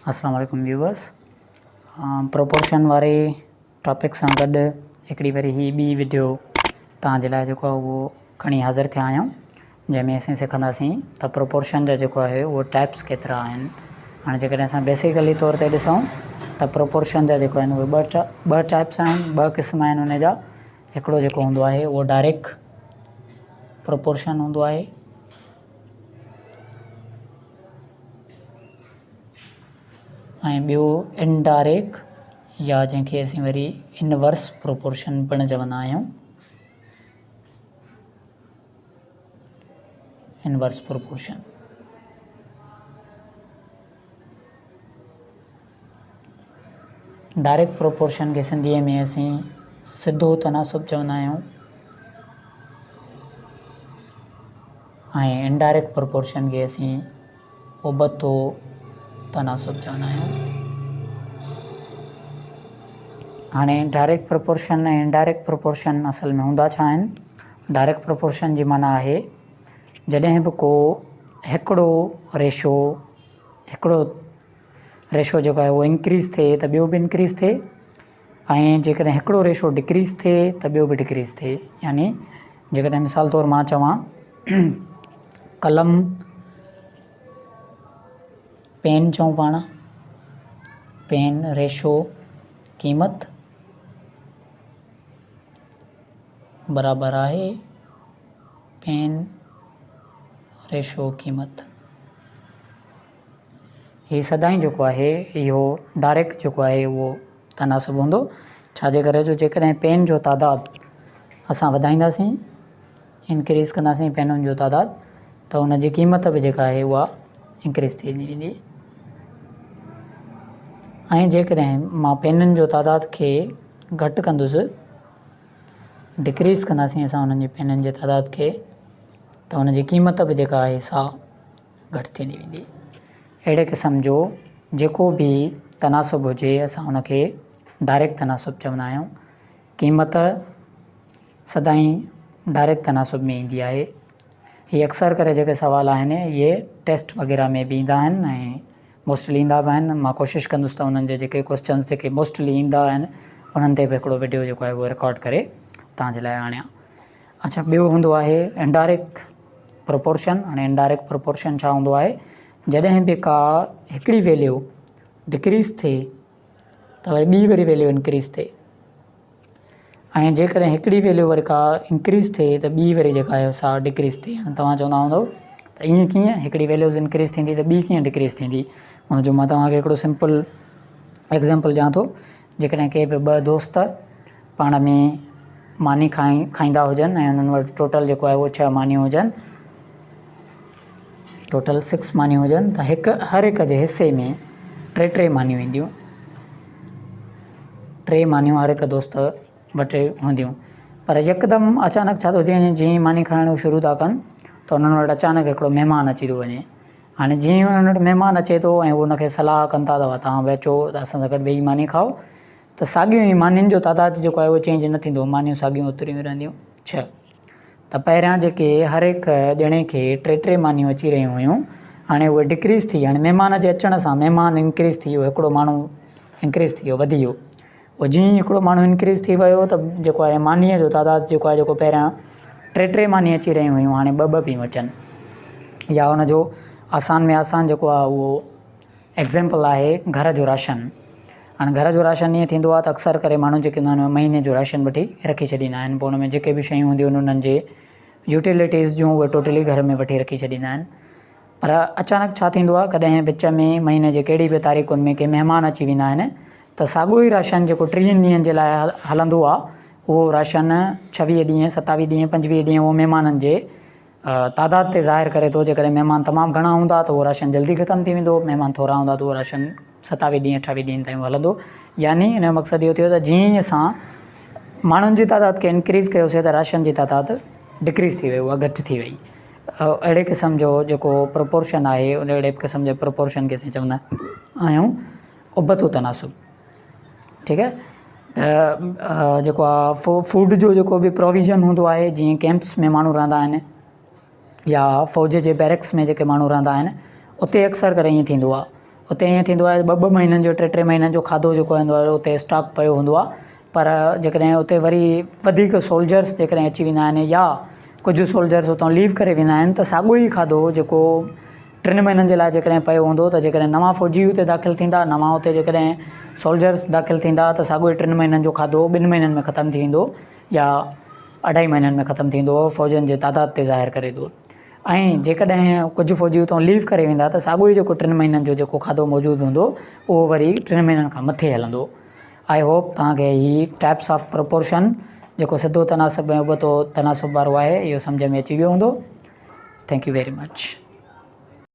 السلام عليڪم viewers proportion واري ٽاپڪ سان گڏ هڪڙي وري هي ٻي وڊيو توهان جي لاء جيڪو آهي اهو کڻي حاضر ٿيا آهيون جنهن ۾ اسين سکنداسين ته پروپورشن جا جيڪو آهي اهو ٽائپس ڪيترا آهن هاڻي جيڪڏهن اسان بيسيڪلي طور تي ڏسون ته پروپورشن جا جيڪو آهن اهي ٻه ٽائپس آهن ٻه قسم آهن ان جا هڪڙو جيڪو هوندو آهي اهو ڊائريڪ پروپورشن هوندو آهي ۽ ٻيو انڊائريڪ يا جنهن کي اسين وري انورس پروپورشن پڻ چوندا آهيون انورس پروپورشن ڊائريڪ پروپورشن کي سنڌيء ۾ اسين سڌو تناسب چوندا آهيون ۽ انڊائريڪ پروپورشن کي اسين ابتو تناسب چوندا آهيون. هاڻي ڊائريڪ پروپورشن ۽ انڊائريڪ پروپورشن اصل ۾ هوندا ڇا آهن؟ ڊائريڪ پروپورشن جي معنيٰ آهي جڏهن به ڪو هڪڙو ريشو هڪڙو ريشو جيڪو آهي اهو انڪريز ٿئي ته ٻيو به انڪريز ٿئي ۽ جيڪڏهن هڪڙو ريشو ڊڪريز ٿئي ته ٻيو به ڊڪريز ٿئي يعني جيڪڏهن مثال طور مان چوان قلم پين چئون پاڻ پين ريشو قيمت برابر آهي پين ريشو قيمت هي سدائين جيڪو آهي اهو ڊائريڪٽ جيڪو آهي اهو تناسب هوندو ڇاجي ڪري جو جيڪڏهن پين جو تعداد اسان وڌائينداسين انڪريز ڪنداسين پينن جو تعداد ته ان جي قيمت به جيڪا آهي اها انڪريز ٿيندي ويندي ۽ جيڪڏهن مان پينن جو تعداد کي گهٽ ڪندس ڊڪريز ڪنداسين اسان انهن جي پينن جي تعداد کي ته ان جي قيمت به جيڪا آهي سا گهٽ ٿيندي ويندي. اهڙي قسم جو جيڪو به تناسب هجي اسان ان کي ڊائريڪٽ تناسب چوندا آهيون. قيمت سدائين ڊائريڪٽ تناسب ۾ ايندي آهي. هي اڪثر ڪري جيڪي سوال آهن اهي ٽيسٽ وغيره ۾ به ايندا آهن ۽ موسٽلي ايندا به آهن. مان ڪوشش ڪندس ته انهن جي جيڪي ڪوئسچنس جيڪي موسٽلي ايندا آهن انهن تي به هڪڙو وڊيو جيڪو آهي اهو رڪارڊ ڪري توهان جي لاء آڻيان. اڇا ٻيو هوندو آهي انڊائريڪٽ پروپورشن هاڻي انڊائريڪٽ پروپورشن ڇا هوندو آهي جڏهن به ڪا هڪڙي ويليو ڊڪريز ٿئي ته وري ٻي وري ويليو انڪريز ٿئي ۽ جيڪڏهن هڪڙي ويليو وري ڪا انڪريز ٿئي ته ٻي وري جيڪا آهي سا ڊڪريز ٿئي هاڻي توهان چوندا هوندو ته ائين ڪيئن هڪڙي ويليوز انڪريز ٿيندي ته ٻي ڪيئن ڊڪريز ٿيندي ان جو مان توهان کي هڪڙو سمپل ايگزامپل ڏيان ٿو جيڪڏهن ڪي به ٻه دوست پاڻ ۾ ماني کائيندا هجن ۽ انهن وٽ ٽوٽل جيڪو آهي اهو ڇهه مانيون هجن ٽوٽل سڪس مانيون هجن ته هڪ هر هڪ جي حصي ۾ ٽي ٽي مانيون اينديون ٽي مانيون هر هڪ دوست وٽ هونديون پر يڪدم اچانڪ ڇا ٿو ٿي وڃي جيئن ئي ماني کائڻ شروع ٿا ڪن ته انهن وٽ اچانڪ هڪڙو مهمان اچي ٿو وڃي هاڻي جيئن ئي انهن وٽ مهمان اچي ٿو ۽ هو ان کي صلاح ڪن ٿا ته توهان به اچو ته اسان سان گڏ ويهي ماني کائو ته ساڳيون ئي مانين جو تعداد جيڪو آهي اهو چينج نه ٿيندو مانيون ساڳيون اوتريون ئي رهنديون ڇهه ته پهريان جيڪي هر هڪ ڄڻي کي ٽي ٽي مانيون اچي رهيون هيون هاڻي اهي ڊڪريز ٿي هاڻي مهمان جي اچڻ سان مهمان انڪريز ٿي ويو هڪڙو ماڻهو انڪريز ٿي ويو وڌي ويو پوء جيئن ئي هڪڙو ماڻهو انڪريز ٿي ويو ته جيڪو آهي مانيء جو تعداد جيڪو آهي جيڪو پهريان ٽي ٽي ماني اچي رهيون هيون هاڻي ٻه ٻه پيون اچن يا ان جو آسان ۾ آسان جيڪو آهي اهو ايگزيمپل آهي گهر جو راشن هاڻي گهر جو راشن ائين ٿيندو آهي ته اڪثر ڪري ماڻهو جيڪي هوندا آهن مهيني جو راشن وٺي رکي ڇڏيندا آهن پوء ان ۾ جيڪي به شيون هونديون آهن انهن جي يوٽيلٽيز جون اهي ٽوٽلي گهر ۾ وٺي رکي ڇڏيندا آهن پر اچانڪ ڇا ٿيندو آهي ڪڏهن وچ ۾ مهيني جي ڪهڙي به تاريخن ۾ ڪي مهمان اچي ويندا آهن ته ساڳيو ئي راشن جيڪو ٽيهن ڏينهن جي لاء هلندو آهي اهو راشن ڇويهه ڏينهن ستاويهه ڏينهن پنجويهه ڏينهن اهو مهمانن جي تعداد تي ظاهر ڪري ٿو جيڪڏهن مهمان تمام گهڻا هوندا ته اهو راشن جلدي ختم ٿي ويندو مهمان ٿورا هوندا ته اهو راشن ستاويهه ڏينهن اٺاويهه ڏينهن تائين هلندو يعني ان جو مقصد اهو ٿيو ته جيئن ئي اسان ماڻهن جي تعداد کي انڪريز ڪيوسي ته راشن جي تعداد ڊڪريز ٿي وئي اها گهٽ ٿي وئي اهڙي قسم جو جيڪو پروپورشن آهي ان اهڙي قسم جي پروپورشن کي اسين چوندا آهيون ابتو تناسب ٺيڪ آهي ته جيڪو آهي فوڊ جو جيڪو به پروويزن هوندو آهي جيئن ڪيمپس ۾ ماڻهو رهندا آهن يا فوج جي بيرڪس ۾ جيڪي ماڻهو رهندا آهن اتي اڪثر ڪري ائين ٿيندو آهي اتي ائين ٿيندو آهي ٻه ٻه مهينن جو ٽي ٽي مهينن جو کاڌو جيڪو هوندو آهي اتي اسٽاڪ پيو هوندو آهي پر جيڪڏهن اتي وري وڌيڪ سولجرس جيڪڏهن اچي ويندا آهن يا ڪجهه سولجرس اتان ليو ڪري ويندا آهن ته ساڳيو ئي کاڌو جيڪو ٽن مهينن جي لاء جيڪڏهن پيو هوندو ته جيڪڏهن نوان فوجي اتي داخل ٿيندا نوان اتي جيڪڏهن سولجرس داخل ٿيندا ته ساڳيو ئي ٽن مهينن جو کاڌو ٻن مهينن ۾ ختم ٿي ويندو يا اڍائي مهينن ۾ ختم ٿيندو فوجن جي تعداد تي ظاهر ڪري ٿو ۽ جيڪڏهن ڪجهه فوجي اتان ليو ڪري ويندا ته ساڳيو ئي جيڪو ٽن مهينن جو جيڪو کاڌو موجود هوندو اهو وري ٽن مهينن کان مٿي هلندو. I hope توهان کي هي ٽائپس آف پروپورشن جيڪو سڌو تناسب ۽ ابتو تناسب وارو آهي اهو سمجهه ۾ اچي ويو هوندو. Thank you very much.